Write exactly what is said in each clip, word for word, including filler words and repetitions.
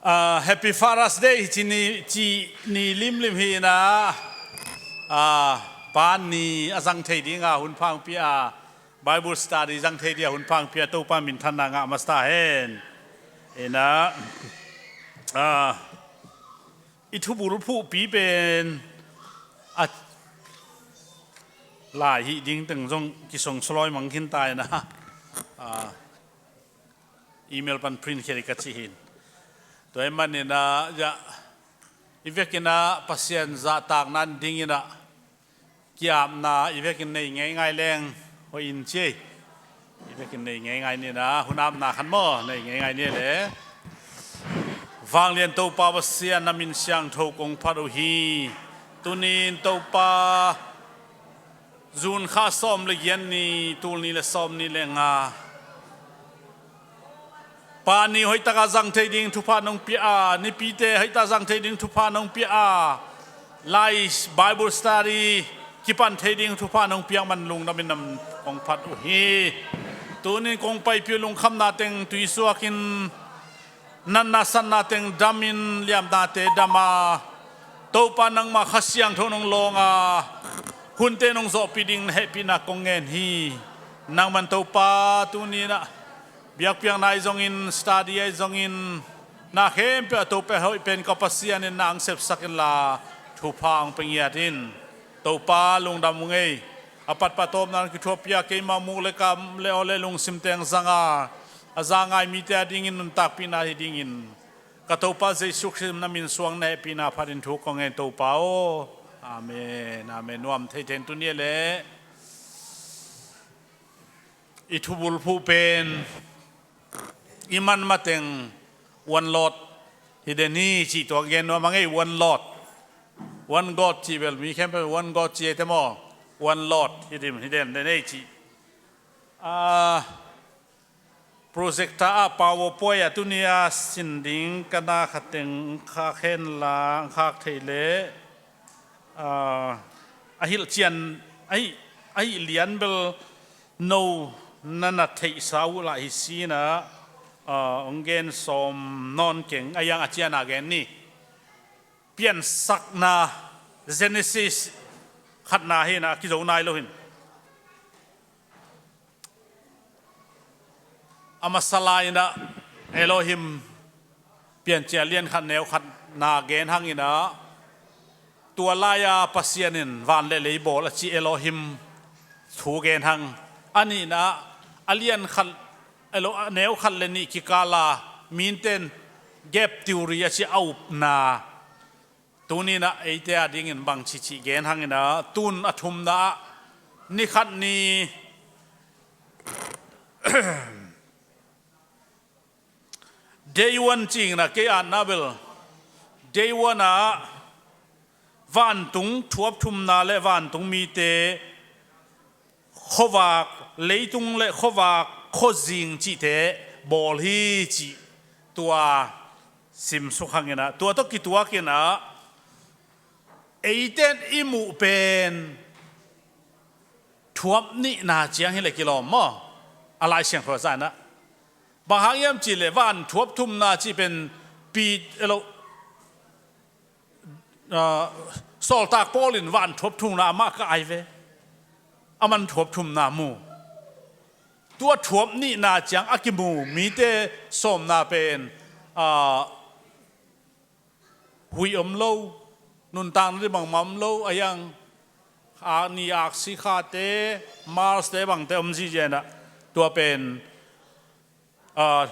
Ah, Happy Father's Day hi ci ni, ci ni limlim hi ina, ah, pa ni a zang thei dinga hun pha hong pia, Bible study zang thei dia hun pha hong pia Topa minthanna ngah masa hen. Ina, ah, i thubul phuhpi pen a lai hi ding teng zong kisong sawloi mang khin ta ina, ah, email pan print khia dih ka ci hin. Tua ahih manin ah, ya, i vekin ah Pasian zahtakna dingin ah kiapna i vekin nei ngeingai leng hoih in ci ei. I vekin nei ngeingai ni na, hun apna khan maw, nei ngeingai ni le. Vanglian Topa Pasian, na min siangtho kong phat uh hi. Tunin Topa, June kha sawm le giat ni, tul ni le sawm ni le nga, pa ni hoih taka zang thei ding thupha nong pia a, nipite hoih taka zang thei ding thupha nong pia a, lai Bible study kipan thei ding thupha nong piak man lungdam in na min kong phat uh hi. Tunin kong paipih uh lungkhamna teng tuisuak in, natna satna teng dam in, liamnate dam a, Topa nangmah Kha Siangtho nong lawng a, hunte nong zawhpih ding na hehpihna kong ngen hi. Nangman Topa tunin ah biakpiakna ahi zongin, study ahi zongin, na khempeuh a Topa hoih pen ka Pasian in na hong sepsak inla, thupha hong pia ngiat in. Topa lungdam ung ei. A patpat tawpna hong kithuapia keima muk le kam le aw le lungsim teng zanga, a za ngai mite a dingin nuntakpihna hi dingin, ka Topa Jesu Khrist na min suang na hehpihna phatin thu kong ngen Topa aw. Amen. Amen. Nuam thei thei in tuni le i thubul phuh pen i man mateng one Lord hi den hi cih tua gen nuam a ngei, one Lord. One God cih bel mi khempeuh one God cih ei te maw. One Lord hi den, hi den den ei cih. Ah, projector ah PowerPoint ah tuni a sin ding ka na khat teng khak hen la, khak theih leh, ah, a hilhcian, a hih, a hih lian bel no na na theihsa uh lah hi si ina, ah, hong gen sawm nawn keng, a yang a cian a gen ni. Piansakna, Genesis khatna hi ina, a kizo nai lo hin. A masa lai ina Elohim, Piancil lian khat neu khat na gen hang ina, tua lai-a Pasian in van le lei bawl a ci Elohim thu gen hang. A nihna, a lian khat, Elo-, a neu khat le nih kikala minten gap theory a ci a upna. Tunin ah eite a dingin bang cihcih gen hang ina, tun a thumna ah ni khat ni day one cih ina, kei atna bel day one ah vantung thuap thumna le vantung mite, khuavak, leitung le khuavak, khuazing cihte bawl hi cih tua simsuk hang ina, tua tawh kituak ina, eite in i muh pen thuap nihna ciang hi le kilawm maw? A Lai Siangtho zah ina. Bang hang hiam cih leh van thuap thumna cih pen Pit-, elo, ah, Sawltak Paul in van thuap thumna amah ka ai ve. Aman thuap thumna mu. Tua thuap nihna ciang a kimu mite sawmna pen, ah, huih om lo, nuntakna ding bangmah om lo, a yang, ah, ni aksi khate, Mars te bangte om zihziah ina, tua pen, ah,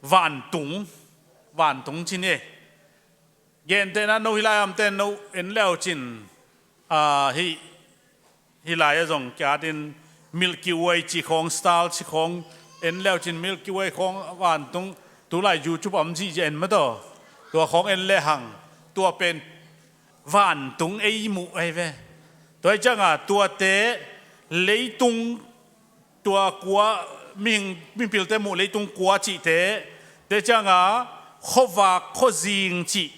vantung, vantung ci ni. Gentehna no hih lai-a omte no en le uh cin, ah, hih, hih lai-ah zong kiatin Milky Way cih khawng, star cih khawng, en le uh cin Milky Way khawng vantung, tulai YouTube a om zihziah en maw taw. Tua khawng en le hang, tua pen vantung ei muh ahi ve. Tua hi cianga tuate leitung tua kua, mihing, mipilte muh leitung kua cihte, te cianga khuavak khuazing cih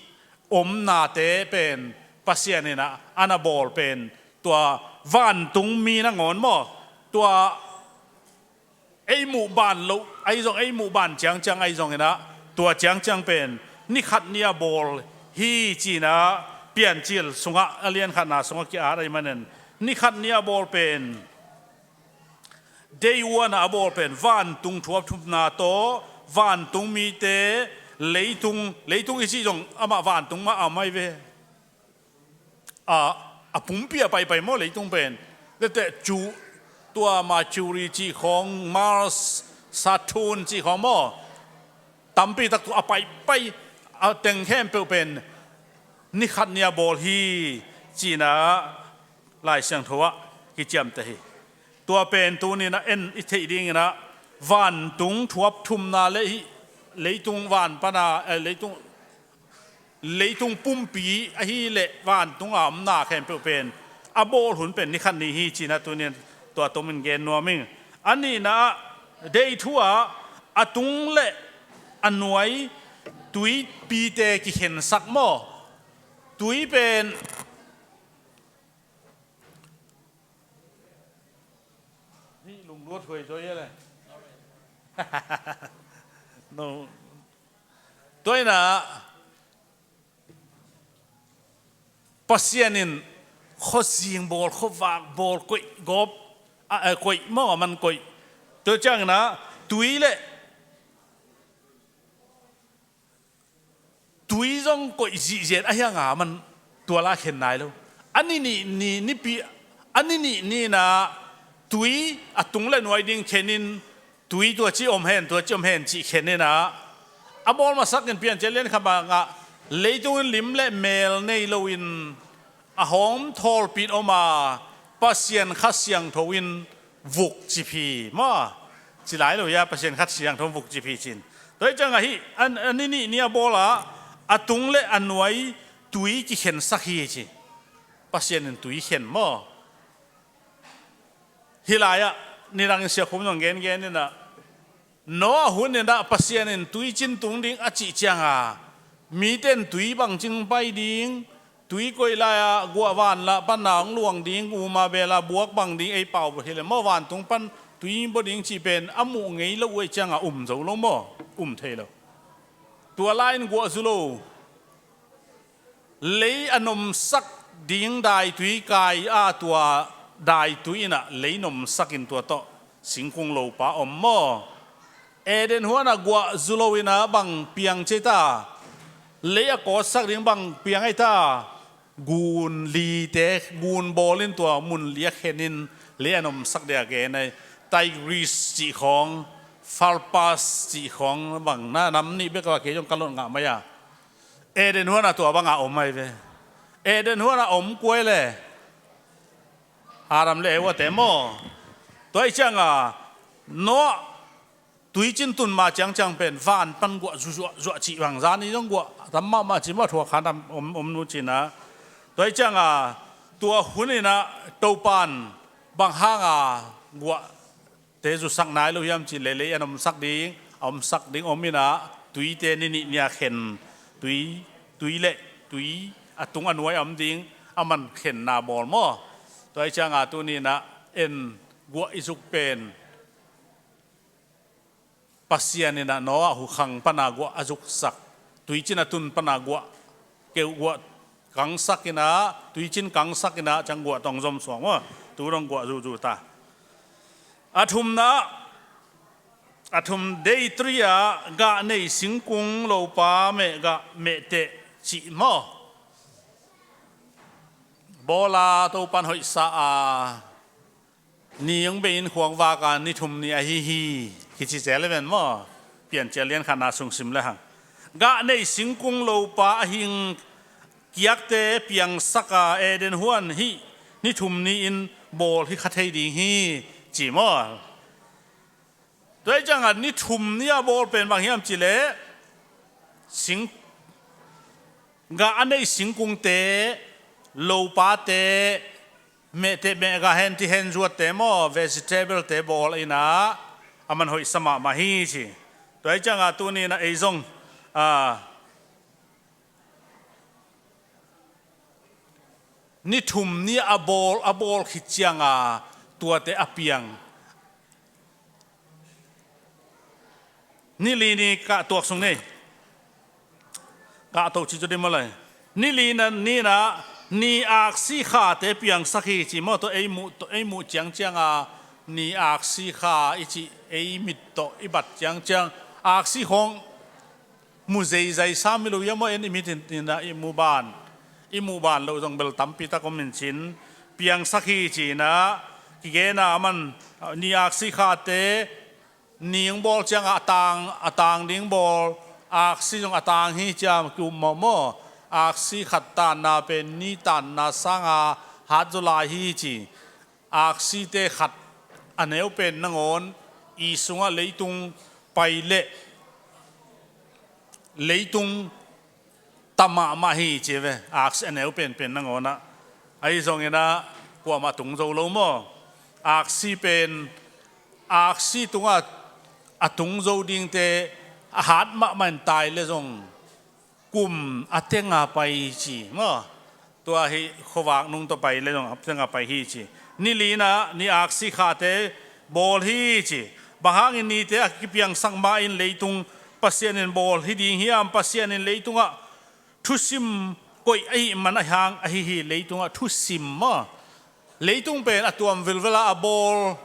omnate pen Pasian ina a na bawl pen tua vantung mi nangawn maw, tua ei muh ban loh ahi zong, ei muh ban ciangciang ahi zong ina, tua ciangciang pen ni khat ni a bawl hi ci-in ah Piancil sungah a lian khatna sungah ki-at ahih manin ni khat ni a bawl pen day one a a bawl pen vantung thuap thumna tawh vantung mite leitung, leitung i cih zong amah vantung mah a om ahi ve. A, a pumpi a paipai maw leitung pen. Tete cu tua Mercury cih khawng, Mars, Saturn cih khawng maw. Tampi tak tua a paipai a teng khempeuh pen ni khat ni a bawl hi ci-in ah Lai Siangtho ah kiciamteh hi. Tua pen tuni-in ah en i theih dingin ah vantung thuap thumna le hih leitung van pana, eh, leitung leitung pumpi ahih leh vantung a omna khempeuh pen a bawl hun pen ni khat ni hi ci-in ah tuni-in tua tomin gen nuam ing. A nihna ah day two ah a tung le a nuai tuipite kikhensak maw. Tui pen hih lungluat huai zaw hi le. No. Tua in ah Pasian in khuazing bawl, khuavak bawl, koih gawp, a, a, koih maw, a man koih. Tua ciangin ah tui le tui zong koih zihziat ahi hang a man tua la khen nai lo. A ni nih ni, nipi, a ni nih ni-in ah tui a tung le nuai ding khenin tui tua ci om hen, tua ci om hen cih khen in ah a bawl masak in Piancil lian khat bangah leitung in lim le mel nei loin a hawm thawlpi in om a, Pasian Kha Siangtho in vuk cip hi maw. Ci lai lo hia, Pasian Kha Siangtho in vuk cip hi ci-in. Tua hi ciangah hih a, a ni nih ni a bawl a, a tung le a nuai tui kikhensak hi ci. Pasian in tui khen maw. Hih lai-ah nidangin Sia Khum zong gengen in ah Noah hun in ah Pasian in tuicin tung ding a cih ciangin mite in tui bangci pai ding, tui koih lai-ah guah van lah pan a hong luang ding, uma bel a buak bang ding, ei pau bawh hi le maw, vantung pan tui bawh ding cih pen a muh ngei lo uh ahih ciangin um zo lo maw, um thei lo. Tua lai-in guah zu lo. Lei a nomsak ding daitui kai a, tua daitui in ah lei nomsak in tua tawh singkung lopa om maw. Eden huan ah guah zu lo in ah bang piang ci ta? Lei a kawtsak ding bang piang ahi ta? Gun lite, gun bawl in tua mun li a khen in lei a nomsak ding a gen ahi. Tigris cih khawng, Farpas cih khawng bang na nam nih bek a, kei zong ka lot ngah mai a. Eden huan ah tua bangah om ahi ve. Eden huan ah om kua hi le? Adam le Eva te maw. Tua ahih ciangin Noah tuicin tun ma ciangciang pen van pan guah zuzuah zuah cih bang, zani zong guah tam mahmah cih maw, thuak khan om, om nu cih na. Tua ahih ciangin tua hun in ah Topan bang hangin guah te zusak nai lo hiam cih leh, lei a nomsak ding, a omsak ding om in ah, tuite ni nih ni a khen, tui, tui le tui a tung a nuai a om ding a man khenna bawl maw. Tua ahih ciangin tuni in ah en guah i zuk pen Pasian in ah Noah hukhang pan a guah a zuksak, tuicin a tun pan a guah keu guah kangsak in ah, tuicin kangsak in ah, ciang guah tawh zom suak maw, tu dong guah zuzu ta. A thumna, a thum, day three ah gah nei singkung lopa meh gah mehteh cih maw. Bawl a Topan hoihsa a, ni hong bei in khuang vak a ni thum ni ahi hi, kici zel ven maw. Piancil lian khatna sung sim le hang. Gah nei singkung lopa a hing kiakte piangsak a, Eden huan hih ni thum ni-in bawl hi kha thei ding hi, ci maw. Tua ahih ciangin ni thum ni a bawl pen bang hiam cih leh, sing, gah a nei singkungte, lopate, mehteh meh gah hen ti hen zuatte maw, vegetable te bawl in ah, a man hoihsa mahmah hi ci. Tua ahih ciangin tuni in ah ei zong, a, ni thum ni a bawl, a bawl khit ciangin tuate a piang. Ni li ni kah tuak sung ni. Kahto ci cu ding maw lai. Ni li na ni na ni aksi khate piangsak hi ci maw, tua ei muh, tua ei muh ciangciang a ni aksi kha i ci, ei mit tawh i bat ciangciang aksi khawng mu zeizai sam hi lo ia maw, en i mit in, in a i mu ban, i mu ban lo zong bel tampi tak om in cin, piangsak hi ci na, kigen a man, ni aksi khate, ni hong bawl ciang a tang, a tang ding bawl, aksi zong a tang hi ciam ki um maw maw, aksi khat tanna pen ni tanna sang a hat zaw lai hi ci. Aksite khat a neu pen nangawn i sungah leitung pai leh leitung ta mahmah hi ci ve, aksi a neu penpen nangawn ah. Ahi zongin ah kuamah tung zo lo maw? Aksi pen, aksi tungah a tung zo dingte a hat mahmah in tai le zong kum a tenga pai ci maw? Tua hi khuavak nung tawh pai le zong a tenga pai hi ci. Ni li na ni aksi khate bawl hi ci. Bang hangin nite a kipiangsak ma in leitung Pasian in bawl hi ding hiam? Pasian in leitungah thusim koih ahih man a hang ahi hi, leitungah thusim maw? Leitung pen a tuam vilvela a bawl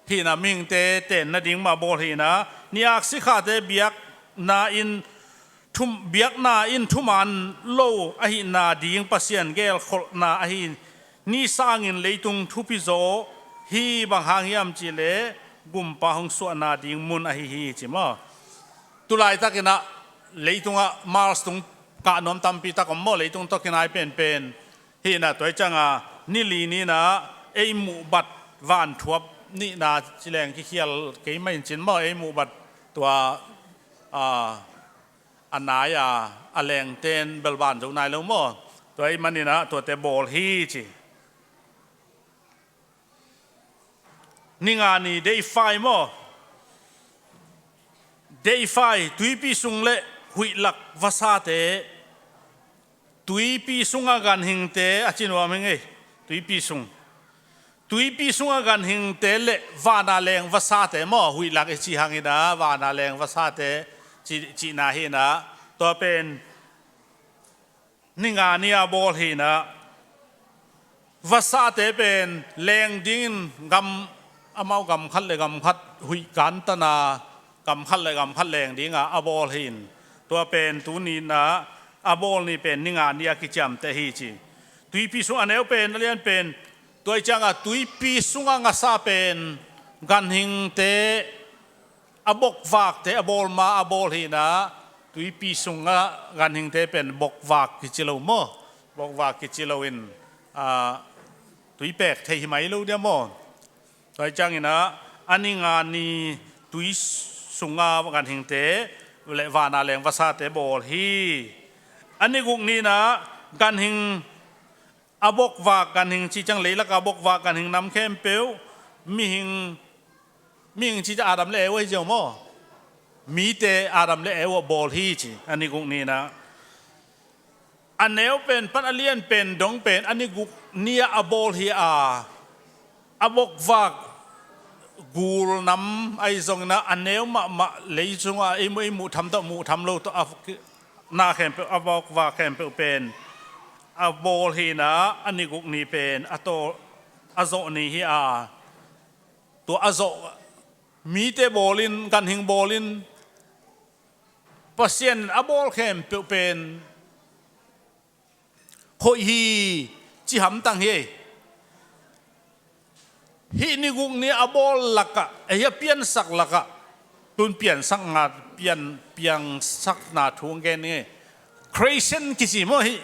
hihna, mihingte tenna ding mah a bawl hihna, ni aksi khate biakna in thum, biakna in thuman lo ahihna ding Pasian gelkholhna ahi ni sangin leitung thupi zaw hi. Bang hang hiam cihleh gumpa hong suahna ding mun ahi hi ci maw? Tulaitakin ah leitungah Mars tung kah nuam tampi tak om maw, leitung tawh kinai penpen. Hihna tua hi cianga ni li ni na ei muh bat vanthuap nihna ci leng kikhial kei mah in cin maw, ei muh bat tua, a, a nai a, a lengten bel van zo nai lo maw? Tua ahih manin ah tuate bawl hi ci. Ni nga ni deihfai maw? Deihfai, tuipi sung le huihlak vasate, tuipi sunga ganhingte a ci nuam hi ngei. Tuipi sung, tuipi sunga ganhingte le vana leng vasate maw, huihlak i ci hangin ah vana leng vasate ci, cihna hi na. Tua pen ni nga ni a bawl hi na. Vasate pen leng dingin gam, amau gam khat le gam khat huih kantan a, gam khat le gam khat leng dinga a bawl hi in. Tua pen tuni na a bawl ni pen ni nga ni a kiciamteh hi ci. Tuipi sung a neu pen, a lian pen, tua hi cianga tuipi sunga ngasa pen ganhingte a bokvakte a bawl ma a bawl hi na. Tuipi sungah ganhingte pen bokvak kici lo maw? Bokvak kici lo in, a, tuipek thei hi mai lo dia maw? Tua hi ciangin ah a ni nga ni tui sunga ganhingte le vana leng vasate bawl hi. A ni guk ni na ganhing a bokvak ganhing ci ciang, leilaka bokvak ganhing nam khempeuh, mihing, mihing ci ciang Adam le Eva hi ziau maw? Mite Adam le Eva bawl hi ci, a ni guk ni na. A neu pen pan a lian pen dong pen a ni guk ni a a bawl hi a, a bokvak gul nam ahi zongin ah a neu mahmah lei sungah ei muh, ei muh tham tawh muh tham lo tawh a na khempeuh, a bokvak khempeuh pen a bawl hi na, a ni guk ni pen a taw, a zawh ni hi a, tua a zawh mite bawlin, ganhing bawlin, Pasian a bawl khempeuh pen hoih hi ci hamtang hi. Hih ni guk ni a bawl lakah, ei a piansak lakah, tun piansakna, pian, piangsakna thu hong gen ni. Creation kici maw hih?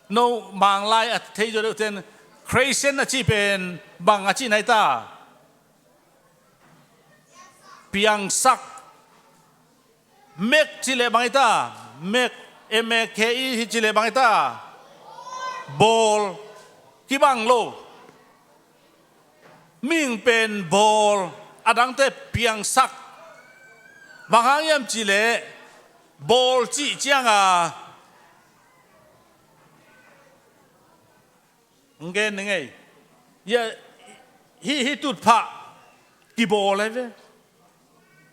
No Manglai a thei zaw deuh ten creation a ci pen bang a ci nai ta? Piangsak. Mek ci leh bang hi ta? Mek, M A K E hi ci leh bang hi ta? Bawl. Kibang lo. Mihing pen bawl, a dangte piangsak. Bang hang hiam ci leh bawl cih cianga Hong gen ni ngei. Hih, hih tutphah kibawl ahi ve.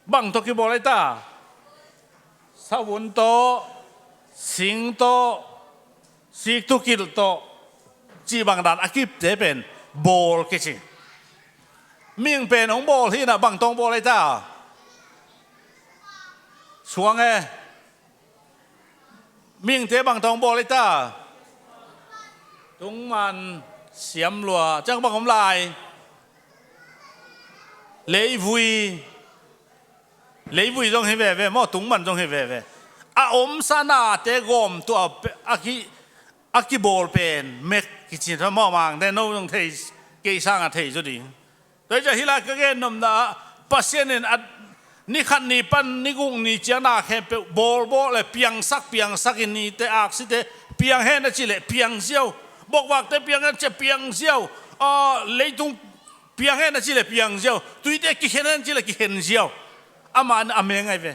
Bang tawh kibawl ahi ta? Savun tawh, sing tawh, sikthukilh tawh cih bang dan a kipte pen bawl kici. Mihing pen hong bawl hi na, bang tawh hong bawl hi ta? Suang e. Mihingte bang tawh hong bawl hi ta? Tungman, siamlua, ciang bang om lai? Leivui. Leivui zong hi veve maw, tungman zong hi veve. A omsa nate gawm tua a ki, a kibawl pen mek kici tha maw, Mangte no zong thei, kei sangah thei zaw ding. Tua hi ciah hih lai ka gen nopna ah Pasian in a ni khat ni pan ni guk ni ciang na khempeuh bawlbawl le piangsak, piangsak in nite aksite piang hen a cih leh piang ziau. Bokvakte piang hen a cih leh piang ziau. Leitung piang hen a cih leh piang ziau. Tuite kikhen hen a cih leh kikhen ziau. Amah a meng ahi ve.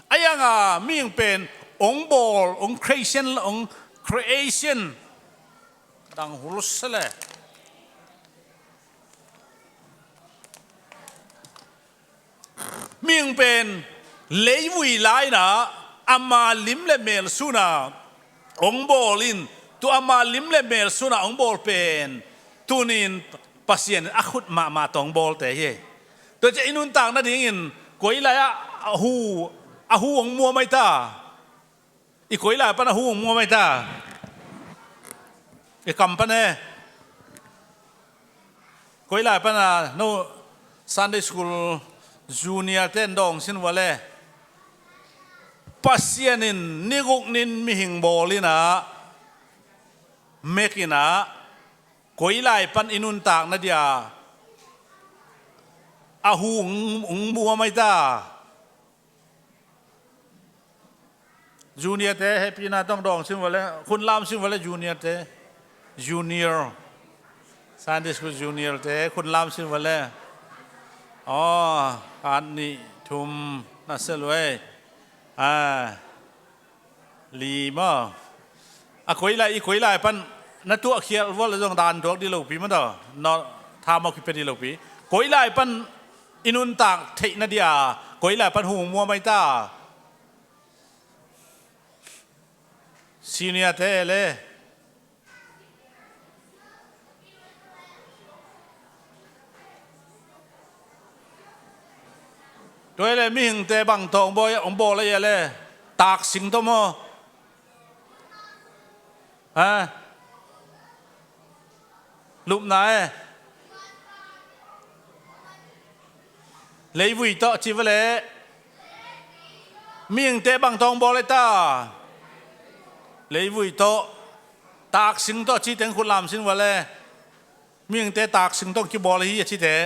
A ianga mihing pen hong bawl, hong creation, hong creation dang hulse le. Mihing pen leivui laina ama lim le mel suna hong bawl in, tua ama lim le mel suna hong bawl pen tunin Pasian in a khut mahmah tawh hong bawlte hi. Tua ciah i nuntak nadingin koi lai-ah a hu, a hu hong muam ahi ta? I koi lai pan a hu hong muam ahi ta? I kam pan e. Koi lai pan a no Sunday school junior ten dawng sin vua le. Pasian in ni guk nin mihing bawl inah, mek inah, koi lai pan i nuntak nadia a hu hong, hong muam ahi ta? Junior te, hehpihna tawh dawng sin vua le, khun lam sin vua le, junior te. Junior. Sunday school junior te, khun lam sin vua le. Aw, khat, nih, thum, na sia lua ei. A, li maw. A koi lai, i koi lai pan na tuahkhial vua le zong dan tuak dih lopi maw taw. Thamawh kipia dih lopi. Koi lai pan i nuntak theih nadia koi lai pan hu hong muam ahi ta? Senior te le. Tua hi le mihingte bang tawh hong bawl, hong bawl ahi a le? Taksing tawh maw? Ha? Lupna e. Leivui tawh ci vua le. Mihingte bang tawh hong bawl ahi ta? Leivui tawh. Taksing tawh ci teng khut lam sin vua le. Mihingte taksing tawh kibawl ahi a cite.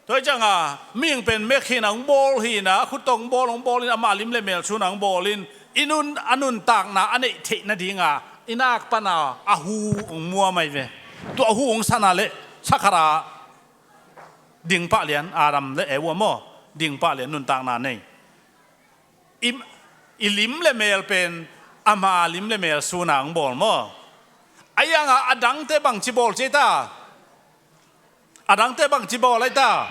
Tua hi cianga mihing pen mek hi na hong bawl hi na, a khut tawh hong bawl, hong bawl in, amah lim le mel suna hong bawl in, i nun, a nuntakna a neih theih nadinga i nak pana a hu hong muam ahi ve. Tua a hu hong sana le sa khat a ding pah lian, Adam le Eva maw, ding pah lian nuntakna nei. I, i lim le mel pen ama lim le mel suna hong bawl maw? A ianga a dangte bangci bawl ci ahi ta? A dangte bangci bawl ahi ta?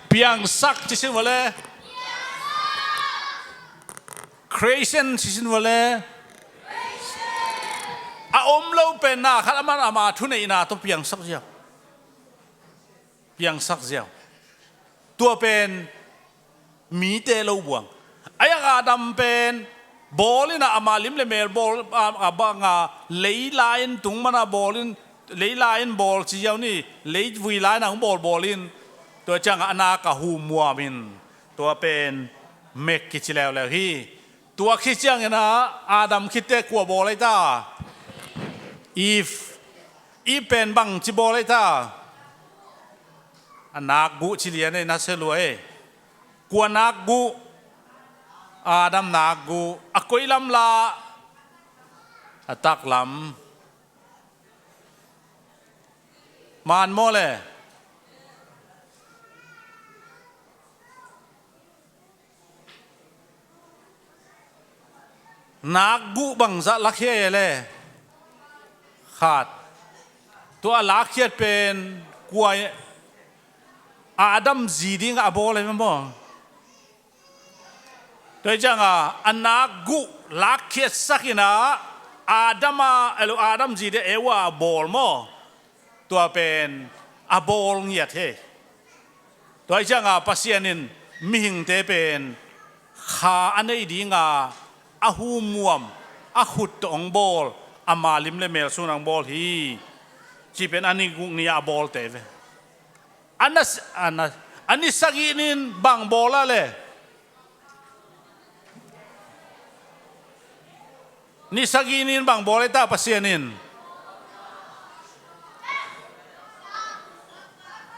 Piangsak ci sin vua le. Creation ci sin vua le. A om lo pen na khat aman ama thuneihna tawh piangsak ziau. Piangsak ziau. Tua pen mite lo buang. A ianga Adam pen bawl inah ama lim le mel bawl, a, a banga lei lai-in tung mana bawl in, lei lai-in bawl ci ziau ni, leivui lai-in a hong bawl bawl in, tua cianga a nak a hu muam in, tua pen mek kici leuleu hi. Tua khit ciangin ah Adam khitte kua bawl ahi ta? Eve. Eve pen bangci bawl ahi ta? A nakguh ci lian ei, na sia lua ei. Kua nakguh? Adam nakguh. A koi lam la? A taklam. Man maw le? Nakguh bangzah lakhia e le? Khat. Tua a lakkhiat pen kua, Adam zi dingah a bawl e maw? Tua hi cianga a nak guh lakkhiatsak inah Adam a, elo Adam zi dia Eva a bawl maw? Tua pen a bawl ngiat hi. Tua hi cianga Pasian in mihingte pen kha a nei dinga a humuam, a khut tawh hong bawl, ama lim le mel sun hong bawl hi. Ci pen a ni guk ni a bawlte ve. A na, a na, a ni sagih nin bang bawl a le? Ni sagih nin bang bawl a ta Pasian in?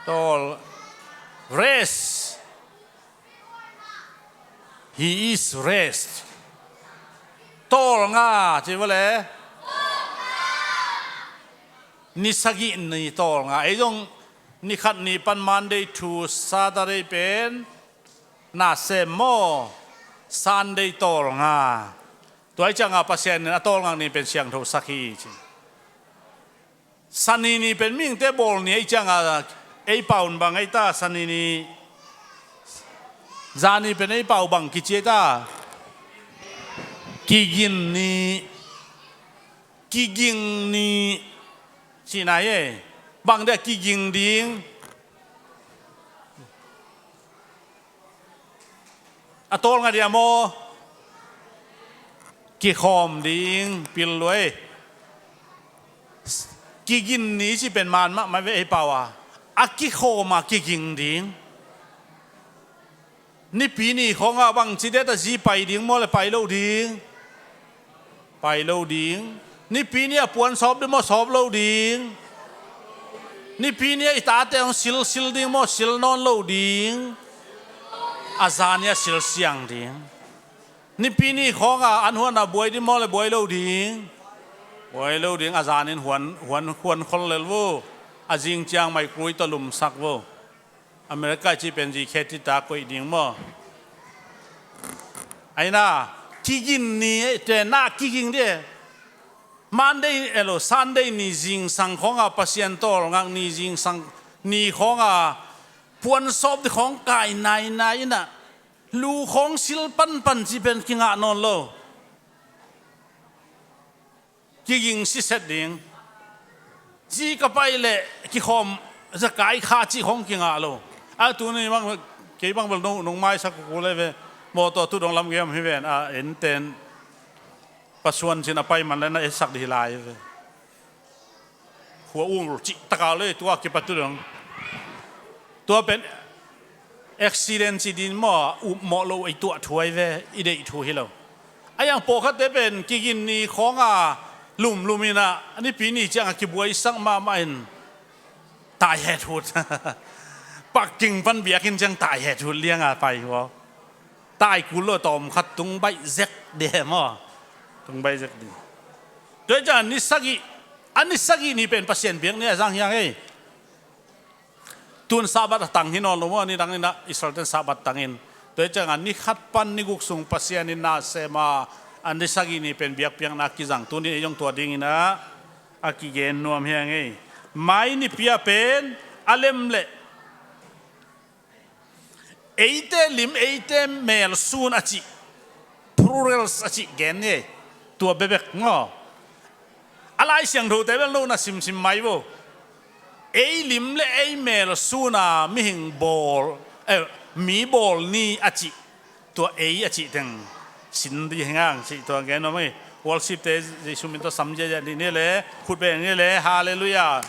Tawl, rest. He is rest. Tawlnga ci vawle. Ni sagih ni tawlnga. Ei zong ni khat ni pan Monday to Saturday pen na sem maw? Sunday tawlnga. Tua hi cianga Pasian in a tawlngak ni pen siangthosak hi ci. Sani ni pen mihingte bawl ni ahi cianga ei pau in bang ahi ta, sani ni. Zani pen ei pau bang kici ahi ta? Kigin ni. Kiging ni. Cihna hi e. Bang dia kiging ding? A tawlnga dia maw? Kikhawm ding, pil luai. Kigin ni ci pen man mahmah ve ei pau a. A kikhawm a kiging ding. Nipi ni khawngah bangci dia ta zi pai ding maw le pai lo ding? Pai lo ding. Nipi ni a puan sawp ding maw sawp lo ding? Nipi ni a i tate hong silsil ding maw sil nawn lo ding? A zani a silsiang ding. Nipi ni khawngah an huan a buai ding maw le buai lo ding? Buai lo ding, a zanin huan, huan, huan khol lel vo. A zing ciang mai krui tawh lumsak vo. America cih pen zi khe tita koih ding maw? Aina, kigin ni, te na kiging dih. Monday, elo, Sunday ni zingsang khawngah Pasian tawlngak ni zingsang ni khawngah puan sawp dih khawng kai nainai inah lu khawng sil panpan cih pen kingah nawn lo. Kiging siset ding. Zi ka pai leh kikhawm zakai kha cih khawng kingah lo. A tuni bang kei bang bel nong, nong maisak kul e ve. Mawtaw tu dong lam giam hi ven a enten. Pasuan cin a pai man le na etsak dih lai ve. Khua ul cih taka le tua kipat tu dong. Tua pen accident ci din maw, upmawh lo ei tuah thuai ve, i deih thu hi lo. A yang pawlkhatte pen kigin ni khawngah lumlum inah nipi ni ciangah kibuaisak mahmah in tai het hut. Parking pan biakinn ciang tai het hut lianga pai hua. Tai kul lo tawm khat tung baih zek de maw. Tung baih zek de. Tua hi ciangah ni sagih, a ni sagih ni pen Pasian biak ni a zang hiang ei. Tun Sabbath a tang hi nawn lo maw, ni dang inah Israel ten Sabbath tangin. Tua hi ciangah ni khat pan ni guk sung Pasian in na sem a, a ni sagih ni pen biakpiakna kizang. Tuni ei zong tua ding inah a kigen nuam hiang ei. Mai nipi a pen a lem leh eite lim, eite mel sun a cih, plurals a cih gen ni. Tua bebek maw? A Lai Siangthote bel no na simsim mai vo. Ei lim le ei mel suna mihing bawl, eh, mi bawl ni a cih. Tua ei a cih teng sin dih hi ngang cih tua gen nuam ei. Worship te Jesu min tawh sam ziahziah dih ni le, khut beng ni le, halleluiah.